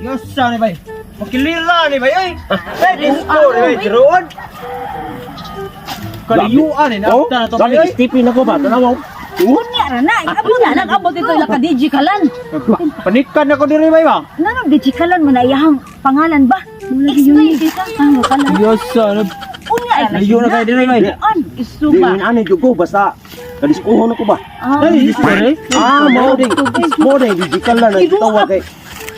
Yosa ni bay. Makilila ni bay ay. Ay, disco ni bay tiroon. Kaliyuan ni Oh, na to sabi bay. Stephen ako ba? Tanaw. Unya ra na, abot na nag abot ito ka DJ Kalan. Panikan ako diri bay ba. Ngano DJ Kalan man na iyahang pangalan ba? Explain kita. Ano kalan? Yosa na. Unya ra na. Layo na kay diri bay. An Di isuba. ani jud ko basta kadiskuhon ako ba. Ah, Ay, disco ni. Ah, mao ding digital na nagtawa kay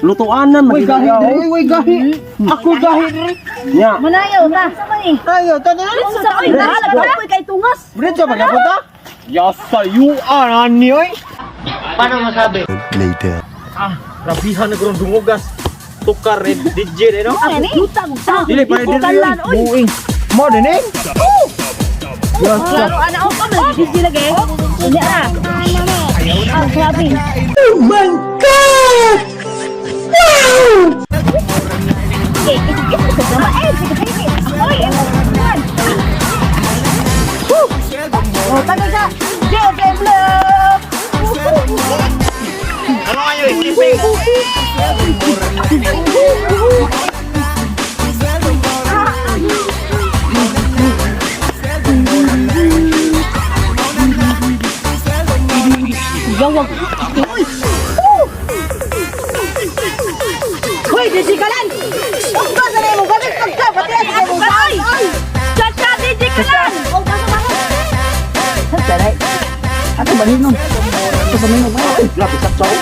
lutuanan man Uy, gahi diri, uy, gahi. Ako gahi diri. Nya. Manayaw ta. Sa man eh. Tayo, tayo. Unsa oy bahala ka koy kay tungas. Diretso ba gyapon ta? Yasa yuan ani oy. Paano masabi? Later. Ah, rabihan na gurong dungugas. Tukar red DJ eh, no? Ako yuta mo sa. Dili pa dili. Kalan oy. Buing. Mo din eh. Yasa. Klaro ana ako man DJ lagi. Unya ra. Ah, grabe. Oh my God! Wow! Eh, eh, oy, eh, man. Woo! Oh, tagay sa JFM Love! Ano kayo isipin? Yawag. Uy! Oh! Hoy, DJ Kalan! Unsa sa nimo gamit pagka pati sa imong saan? Chacha DJ Kalan! Oh, kaso ba? Taray. Ato ba ninom? Ato ba ninom? Ay, grabe sa tsaw.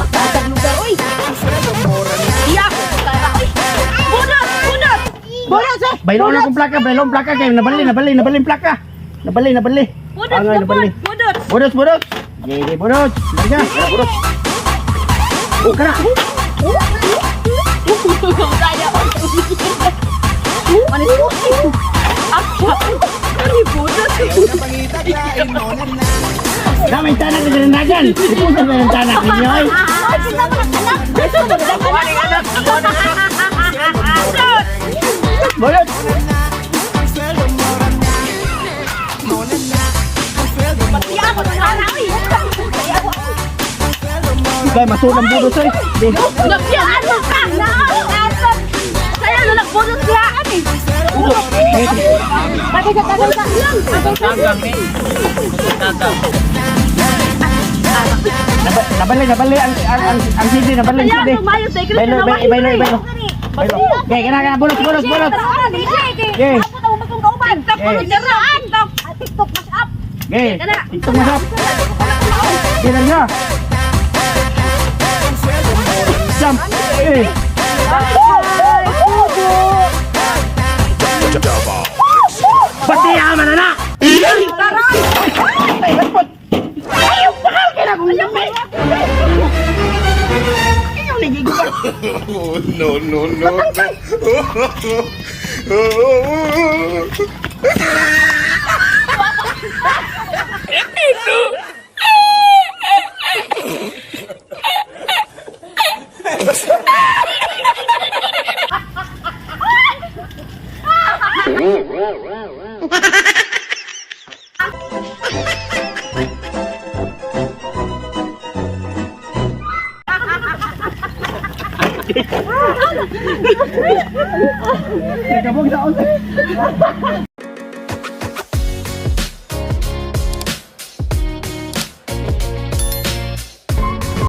Tatag lugar, oy! Iya! Tara, oy! Bunot! Bunot! Bunot, eh! Baylon na akong plaka, baylon plaka kay nabali, nabali, nabali plaka. Nabali, nabali. Bunot, Angay, bunot! nabali. Bunot! Bodos, bodos. Gini, bodos. Lagi. Bodos. Oh, kana. Ano ito? Ako! Ano yung bunot? Damay tanak ni dagan. Ipusan na ng tanak ninyo ay. Ay, sila mo ng anak! Ito mo ng anak! Bunot! Bodos. Pati ako ng anak, oy! Pati ako, oy! Kay masuod ang bodos ay. Napiyaan mo ka! Naasap! Kaya na nagbunot siya ani! Tagay ka, tagay ka! Tagay ka! Tagang eh. Tagang. Nabali, nabali ang CD, nabali ang Kaya CD. lumayo sa ikrit Baylo, baylo, baylo, baylo. Baylo. Okay, kana kana bodos, bodos, bodos. Okay. Abot ang bagong kauban. Okay. TikTok, TikTok mash up. Okay. TikTok masap. Okay, lagi na. Jump. Eh. Pati ama na na. Ay, lapot. Ay, bakal kay na kung yami. Ayaw ni gigo. No, no, no, no. Nagabog sa unsa.